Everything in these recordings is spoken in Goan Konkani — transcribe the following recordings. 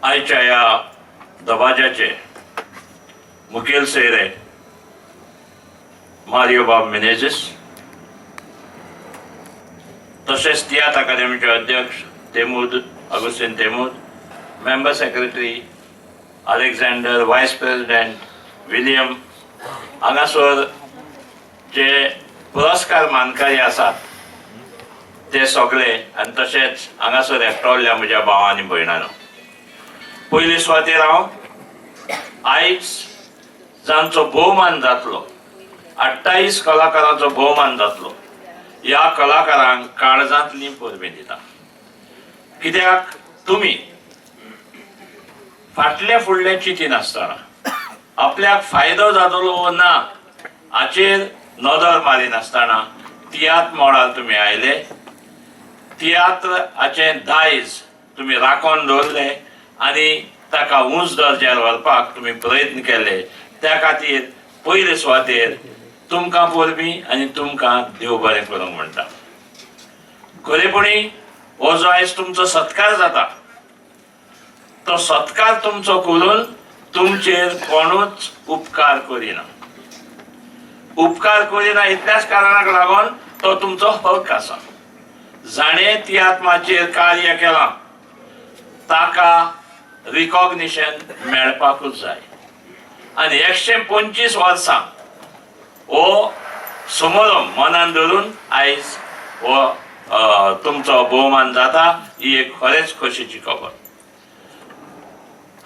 आयच्या ह्या दबाज्याचे मुखेल सोयरे मारियो बाब मिनेझिस, तशेंच तियात्र अकादमीचे अध्यक्ष तेमुद अगुस्तीन तेमुद, member secretary Alexander, vice president William, हांगासर जे पुरस्कार मानकारी आसात ते सगळे आनी तशेंच हांगासर एकठावल्ल्या म्हज्या भाव आनी भयणांनो, पयले सुवातेर हांव आयज जांचो भोवमान जातलो, 28 कलाकारांचो भोवमान जातलो, ह्या कलाकारांक काळजांतली परबीं दिता. कित्याक तुमी फाटले फुडले चिंतिनासतना, आपल्याक फायदो जातलो वो ना हाचेर नदर मारिनासतना तियात्र मळार तुमी आयले, तियात्र हाचें दायज तुमी राखून दवरलें आनी ताका उंच दर्ज्यार व्हरपाक तुमी प्रयत्न केले. त्या खातीर पयले सुवातेर तुमकां परबीं आनी तुमकां देव बरें करूंक म्हणटा. खरेपणी हो जो आयज तुमचो सत्कार जाता तो सत्कार तुमचो करून तुमचेर कोणूच उपकार करिना. उपकार करिना इतल्याच कारणाक लागून तो तुमचो हक आसा. जाणें तियात्राचेर कार्य केलां ताका रिकॉग्निशन मेळपाकूच जाय. आनी 125 वर्सां हो समारंभ मनान धरून आयज हो तुमचो भोवमान जाता, ही एक खरेंच खोशेची खबर.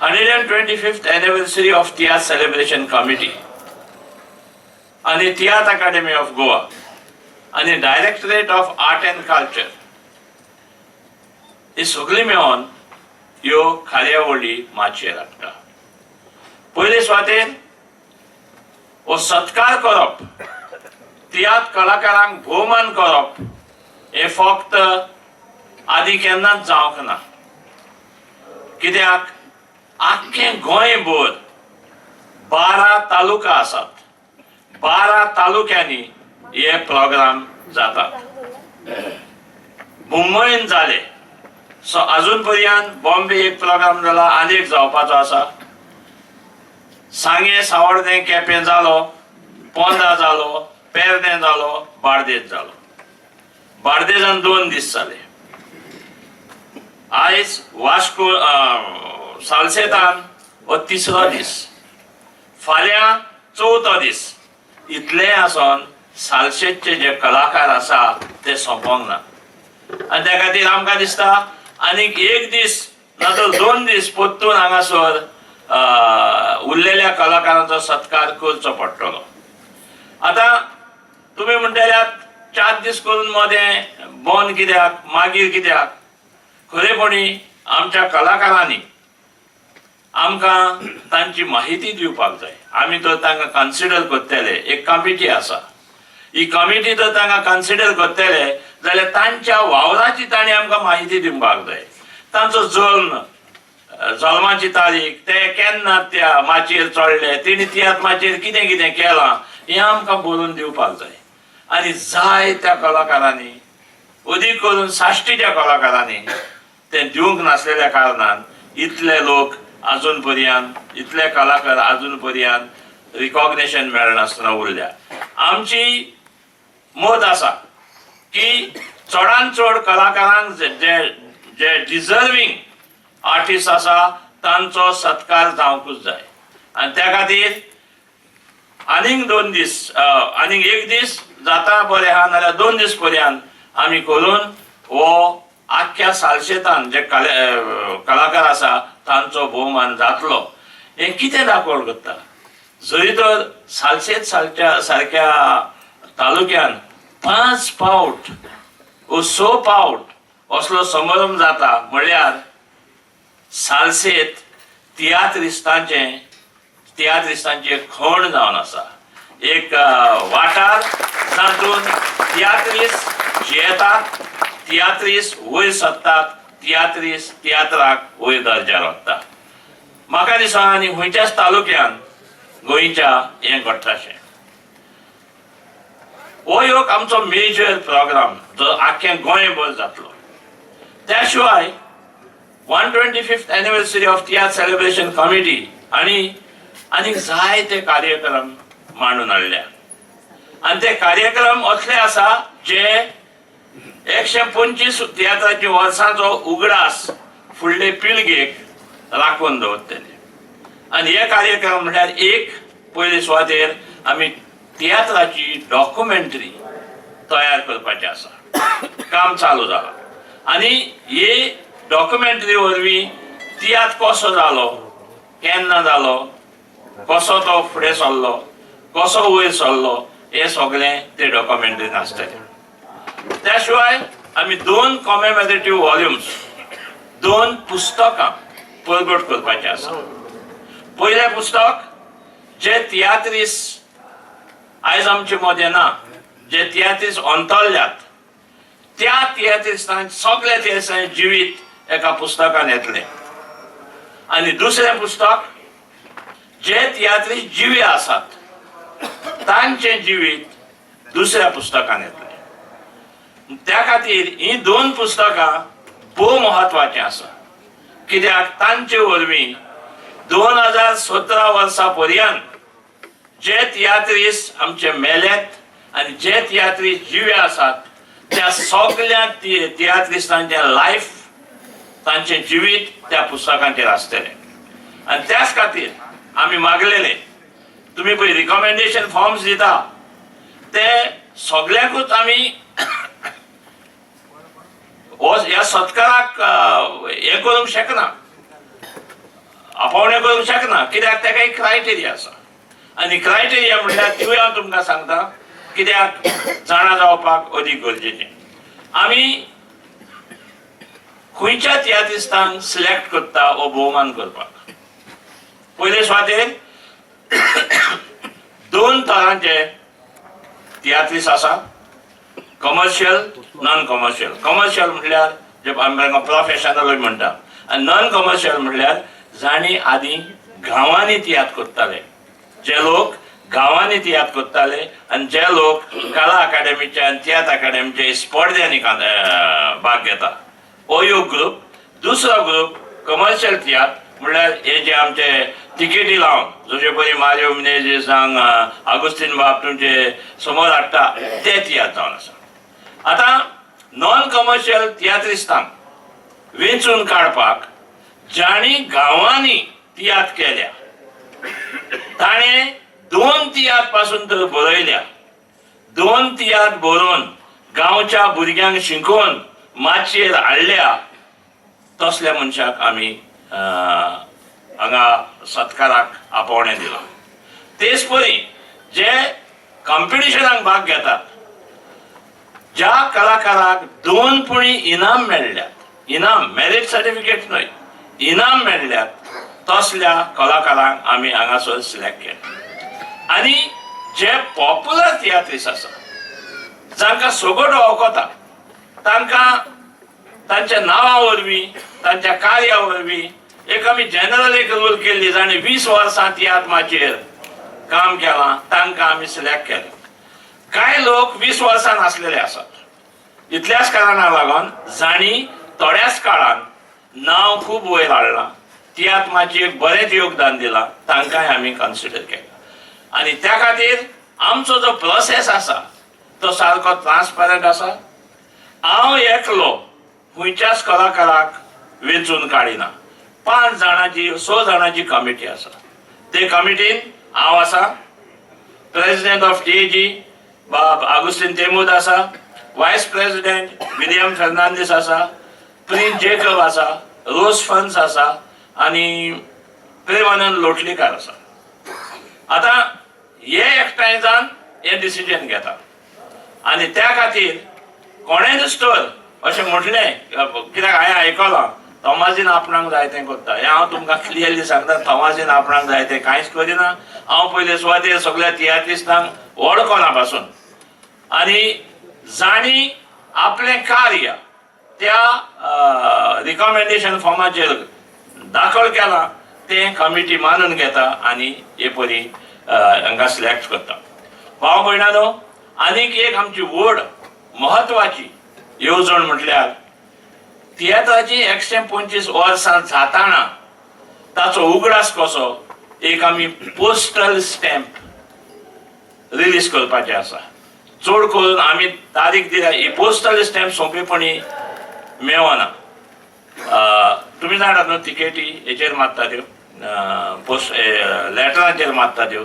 125th anniversary of Tiatr Celebration Committee आनी तियात्र अकादमी ऑफ गोवा आनी Directorate of Art and Culture ही सगळी मेळोन ह्यो कार्यावळी माचयेर हाडटा. पयले सुवातेर हो सत्कार करप, तियात्र कलाकारांक भोवमान करप हें फक्त आदी केन्नाच जावंक ना. कित्याक आख्खें गोंयभर 12 तालुका आसात, 12 तालुक्यांनी हे प्रोग्राम जातात. मुंबयन जाले, सो अजून पर्यंत बॉम्बे एक प्रोग्राम जाला, आनी एक जावपाचो आसा. सांगें, सावर्डें, केपें जालो, पोंदा जालो, पेरनें जालो, बार्देज जालो. बार्देजान 2 दीस जाले. आयज वास्को सालसेतान हो तिसरो दीस, फाल्यां चवथो दीस. इतलें आसोन सालसेतचे जे कलाकार आसा ते सोंपोंक ना आनी त्या खातीर आमकां दिसता आनीक एक दीस ना तर 2 दीस परतून हांगासर उरलेल्या कलाकारांचो सत्कार करचो पडटलो. आतां तुमी म्हणटल्यात 4 दीस करून मदें बंद कित्याक, मागीर कित्याक? खरेपणी आमच्या कलाकारांनी आमकां तांची माहिती दिवपाक जाय. आमी तर तांकां कन्सिडर करतले, एक कमिटी आसा, ही कमिटी जर तांकां कन्सिडर करतले जाल्यार तांच्या वावराची तांणी आमकां माहिती दिवपाक जाय. तांचो जल्म, जल्माची तारीख, ते केन्ना त्या माचयेर चडले, तेणी तियात्र माचयेर कितें कितें केलां हें आमकां बरोवन दिवपाक जाय. आनी जाय त्या कलाकारांनी, अदीक करून साश्टीच्या कलाकारांनी तें दिवंक नासलेल्या कारणान इतले लोक अजून पर्यंत, इतले कलाकार अजून पर्यंत रिकॉग्निशन मेळनासतना उरल्या. आमची मत आसा की चडान चड कलाकारांक जे जे डिजर्वींग आर्टिस्ट आसा तांचो सत्कार जावंकूच जाय. आनी त्या खातीर आनीक 2 दीस, आनीक 1 दीस जाता बरें आहा, नाल्यार 2 दीस पर्यंत आमी करून हो आख्ख्या सालशेतान जे कलाकार आसा तांचो भोवमान जातलो. हें कितें दाखोवण करता, जरी तर सालसेत सालच्या सारक्या तालुक्यान 5 पावट वो 6 पावट असलो समारंभ जाता, म्हणल्यार सालसेत तियात्रिस्तांचें खण जावन आसा. एक वाठार जातून तियात्रीस जियेतात, तियात्रीस वयर सरतात, तियात्रीस तियात्राक वयर दर्ज्यार वता. म्हाका दिसना आनी खंयच्याच तालुक्यान गोंयच्या हें घडटाशें. हो एक आमचो मेजर प्रोग्राम जो आख्खें गोंयभर जातलो. त्या शिवाय 125th anniversary of Tiatr celebration committee आनी आनीक जायते कार्यक्रम मांडून हाडल्या. आनी ते कार्यक्रम असले आसा जे 125 तियात्राची वर्सांचो उगडास फुडले पिळगेक राखून दवरतले. आनी हे कार्यक्रम म्हणल्यार एक पयले सुवातेर आमी तियात्राची डॉक्युमेंटरी तयार करपाची आसा. काम चालू जाला आनी ही डॉक्युमेंटरी वरवीं तियात्र कसो जालो, केन्ना जालो, कसो तो फुडें सरलो, कसो वयर सरलो, हें सगळें ते डॉक्युमेंटरीन आसतलें. त्या शिवाय आमी दोन कॉमेमोरेटीव वॉल्युम्स, दोन पुस्तकां परगट करपाचीं आसा. पयलें पुस्तक, जे तियात्रीस आयज आमचे मदें ना, जे तियात्रीस अंतरल्यात, त्या तियात्रिस्तांक सगल्या तियात्रिस्तांचें जिवीत एका पुस्तकान येतलें. आनी दुसरें पुस्तक, जे तियात्रीस जिवे आसात तांचें जिवीत दुसऱ्या पुस्तकान येतलें. त्या खातीर ही दोन पुस्तकां भोव म्हत्वाचीं आसा, कित्याक तांचे वरवीं 2017 वर्सा पर्यंत जे तियात्रीस आमचे मेल्यात आनी जे तियात्रीस जिवे आसात त्या सगल्या तियात्रिस्तांचें लायफ, तांचें जिवीत त्या पुस्तकांचेर आसतलें. आनी त्याच खातीर आमी मागलेले, तुमी पळय रिकमेंडेशन फॉर्म्स दिता ते सगल्यांकूच आमी हो ह्या सत्काराक हें करूंक शकना, आपोवणें करूंक शकना, कित्याक तेका एक क्रायटेरिया आसा. आनी क्रायटेरिया म्हणल्यार तिवूय हांव तुमकां सांगता, कित्याक जाणा जावपाक अदीक गरजेचें. आमी खंयच्या तियात्रिस्तांक सिलेक्ट करता हो भोवमान करपाक, पयले सुवातेर दोन तरांचे तियात्रीस आसा, कमर्शियल, नॉन कमर्शियल. कमर्शियल म्हणल्यार जे आमी तांकां प्रोफेशनलूय म्हणटा आनी नॉन कमर्शियल म्हणल्यार जांणी आदीं गांवांनी तियात्र करताले, जे लोक गांवांनी तियात्र करताले आनी जे लोक कला अकादमीच्या आनी तियात्र अकादमीचे स्पर्ध्यांनी भाग घेता, हो एक ग्रुप. दुसरो ग्रुप कमर्शियल तियात्र म्हणल्यार हे जे आमचे तिकेटी लावन, जशे परी मारियो मिनेजीस हांग आगुस्तीन बाब तुमचे समोर हाडटा ते तियात्र जावन आसा. आतां नॉन कमर्शियल तियात्रिस्तांक वेंचून काडपाक जांणी गांवांनी तियात्र केल्या, ताणें दोन तियात्र पासून तर बरयल्या, दोन तियात्र बरोवन गांवच्या भुरग्यांक शिकोवन माचयेर हाडल्या, तसल्या मनशाक आमी हांगा सत्काराक आपोवणें दिलां. तेच परी जे कॉम्पिटिशनाक भाग घेतात, ज्या कलाकाराक दोन पुणी इनाम मेळ्ळ्यात, इनाम मॅरीट सर्टिफिकेट न्हय, इनाम मेळ्ळ्यात, तसल्या कलाकारांक आमी हांगासर सिलेक्ट केले. आनी जे पॉप्युलर तियात्रीस आसा, जांकां सगळो वळखता, तांकां तांच्या नांवा वरवीं, तांच्या कार्या वरवीं एक आमी जनरल एक रूल केल्ली, जाणें 20 वर्सां तियात्र माचयेर काम केलां तांकां आमी सिलेक्ट केलें. कांय लोक 20 वर्सां नासलेले आसात, इतल्याच कारणाक लागून जांणी थोड्याच काळान नांव खूब वयर हाडलां, तियात्र माचयेक बरेंच योगदान दिलां, तांकांय आमी कन्सिडर केलां. आनी त्या खातीर आमचो जो प्रोसेस आसा तो सारको ट्रान्सपरंट आसा. हांव एकलो खंयच्याच कलाकाराक वेंचून काडिना. पांच जाणांची, स जाणांची कमिटी आसा. ते कमिटीन हांव आसा, प्रेसिडेंट ऑफ टीएजी बाब आगुस्तीन तेमुद आसा, वायस प्रेसिडेंट विलियम फेर्नांदीस आसा, प्रिन्स जेकब आसा, रोज फन्स आसा आनी प्रेमानंद लोटलीकार आसा. आतां हे एकठांय जावन हें डिसिजन घेता आनी त्या खातीर कोणेंच तर अशें म्हटलें, कित्याक हांवें आयकलां, तोमाजीन आपणाक जाय तें करता. हें हांव तुमकां क्लियरली सांगता, तोमाजीन आपणाक जाय तें कांयच करिना. हांव पयले सुवातेर सगळ्या तियात्रिस्तांक वळखना पासून आनी जांणी आपलें कार्य त्या रिकमेंडेशन फॉर्माचेर दाखल केलां तें कमिटी मानून घेता आनी हे परी हांकां सिलेक्ट करता. भाव भयणानो, आनीक एक आमची व्हड म्हत्वाची येवजण म्हटल्यार तियात्राची 125 वर्सां जाताना ताचो उगडास कसो एक आमी पोस्टल स्टॅम्प रिलीज करपाचें आसा. चड करून आमी तारीख दिल्या. ही पोस्टल स्टॅम्प सोंपेपणी मेवना. तुमी जाणात न्हू, तिकेटी हेचेर मारता त्यो, पोस्ट लेटरांचेर मारता त्यो.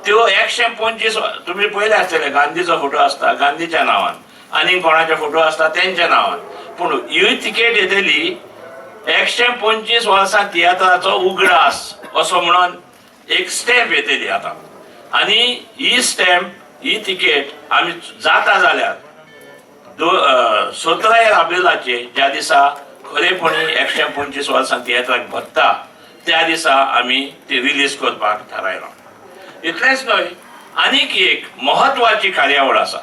त्यो 125 तुमी पळयले आसतले. गांधीचो फोटो आसता गांधीच्या नांवान आनी कोणाचे फोटो आसता तेंच्या नांवान. पूण ही तिकेट येतली 125 वर्सां तियात्राचो उगडास असो म्हणून एक स्टॅम्प येतली आतां. आनी ही स्टॅम्प, ही तिकेट आमी जाता जाल्यार 17 एप्रिलाचे, ज्या दिसा खरेपणी 125 वर्सां तियात्राक भरता, त्या दिसा आमी ती रिलीज करपाक थारायलां. इतलेंच न्हय, आनीक एक म्हत्वाची कार्यावळ आसा.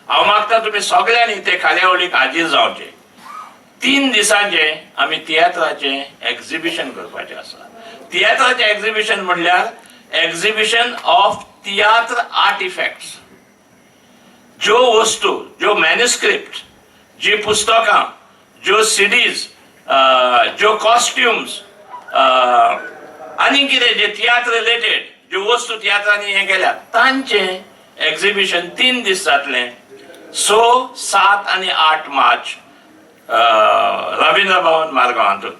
हांव मागता तुमी सगळ्यांनी ते कार्यावळीक हाजीर जावचें. 3 दिसांचें आमी तियात्राचें एक्झिबिशन करपाचें आसा. तियात्राचें एक्झिबिशन म्हणल्यार एक्झिबिशन ऑफ तियात्र आर्टिफॅक्ट्स. ज्यो वस्तू, ज्यो मॅन्युस्क्रिप्ट, जी पुस्तकां, ज्यो सिडीज, ज्यो कॉस्ट्युम्स आनी कितें जे तियात्र रिलेटेड ज्यो वस्तू तियात्रांनी हें केल्यात, तांचें एक्झिबिशन 3 दीस जातलें, 6, 7 आनी 8 मार्च, रविंद्र भवन मारगांवांतून.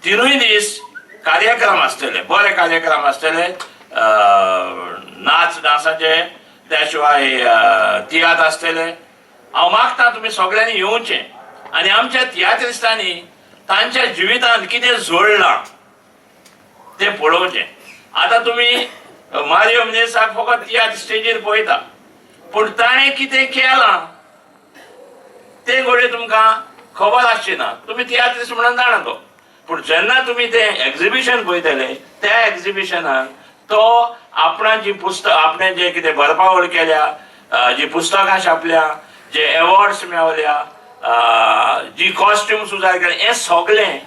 तिनूय दीस कार्यक्रम आसतले, बरे कार्यक्रम आसतले, नाच डांसाचे, त्या शिवाय तियात्र आसतले. हांव मागता तुमी सगळ्यांनी येवचें आनी आमच्या तियात्रिस्तांनी तांच्या जिवितांत कितें जोडलां तें पळोवचें. आतां तुमी मारियो मिनेसाक फकत तियात्र स्टेजीर पळयता, पूण ताणें कितें केलां तें घडये तुमकां खबर आसची ना. तुमी तियात्रिस्ट म्हणून जाणा तो, पूण जेन्ना तुमी तें एक्झिबिशन पळयतले, त्या एक्झिबिशनान तो आपणाची पुस्तक, आपणें जें कितें बरपावळ केल्या, जी पुस्तकां छापल्या, जे एवॉर्ड्स मेवल्या, जी कॉस्ट्युम सुद्दां केल्या, हें सगळें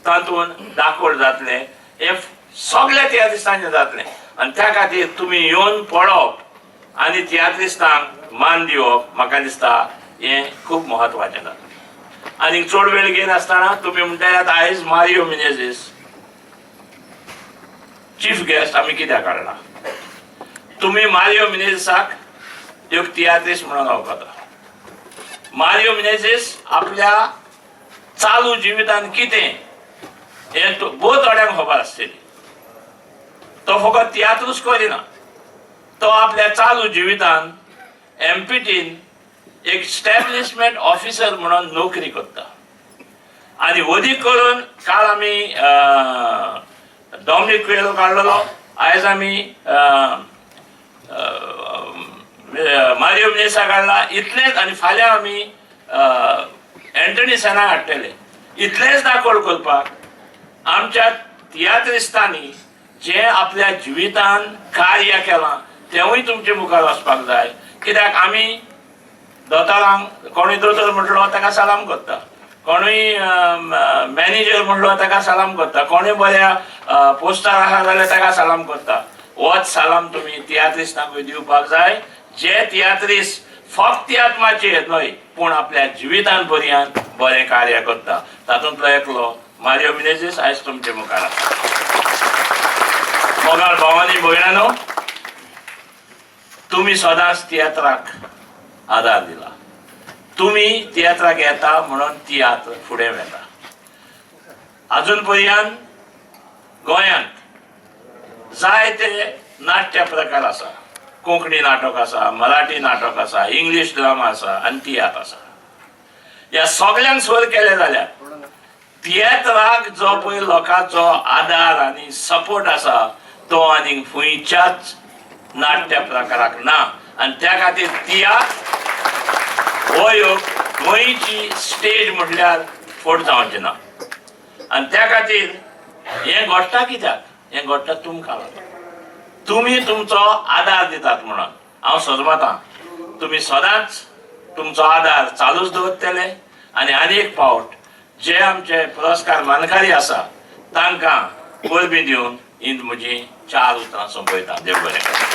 तातूंत दाखोवण जातलें. हें सगळ्या तियात्रिस्तांचें जातलें आनी त्या खातीर तुमी येवन पळोवप आनी तियात्रिस्तांक मान दिवप म्हाका दिसता हें खूब म्हत्वाचें जाता. आनी चड वेळ घेयनासतना, तुमी म्हणटात आयज मारियो मिनेझीस चीफ गेस्ट आमी कित्याक हाडला? तुमी मारियो मिनेझीसाक एक तियात्रिस्ट म्हणून वळखता. मारियो मिनेझीस आपल्या चालू जिवितान कितें हें भोव थोड्यांक खबर आसतली. तो फकत तियात्रूच करिना, तो आपल्या चालू जिवितान एमपीटीन एक स्टॅब्लिशमेंट ऑफिसर म्हणून नोकरी करता. आनी वदीक करून काल आमी डॉमनीक कुएलो काडलेलो, आयज आमी मारियो मिनेसा काडला. इतलेंच, आनी फाल्यां आमी एंटनी सेना हाडटले. इतलेंच दाखोवण करपाक आमच्या तियात्रिस्तांनी जें आपल्या जिवितान कार्य केलां तेंवूय तुमचे मुखार वचपाक जाय. कित्याक आमी दोतोरांक, कोणूय दोतोर म्हटलो ताका सलाम करता, कोणूय मॅनेजर म्हणलो ताका सलाम करता, कोणूय बऱ्या पोस्टार आसा जाल्यार ताका सलाम करता. होच सलाम तुमी तियात्रिस्तांकूय दिवपाक जाय, जे तियात्रिस्ट फक्त तियात्र माचयेर न्हय पूण आपल्या जिवितान पर्यंत बरें कार्य करता. तातूंतलो एकलो मारियो मिनेझीस आयज तुमचे मुखार आसा. मोगाळ भावांनी भयणानो, तुमी सदांच तियात्राक आदार दिला. तुमी तियात्राक येता म्हणून तियात्र फुडें वेता. अजून पर्यंत गोंयांत जायते नाट्य प्रकार आसा. कोंकणी नाटक आसा, मराठी नाटक आसा, इंग्लीश ड्रामा आसा आनी तियात्र आसा. ह्या सगल्यांक सोर केले जाल्यार तियात्राक जो पळय लोकांचो आदार आनी सपोर्ट आसा तो आनीक खंयच्याच नाट्य प्रकाराक ना. आनी त्या खातीर तियात्र हो एक गोंयची स्टेज म्हटल्यार फट जावचें ना. आनी त्या खातीर हें घडटा. कित्याक हें घडटा? तुमकां लागून. तुमी तुमचो आदार दितात म्हणून हांव सजमतां तुमी सदांच तुमचो आदार चालूच दवरतले. आनी आनी एक फावट जे आमचे पुरस्कार मानकारी आसा तांकां परबीं दिवन ही म्हजी चार उतरां सोंपयता. देव बरें करूं.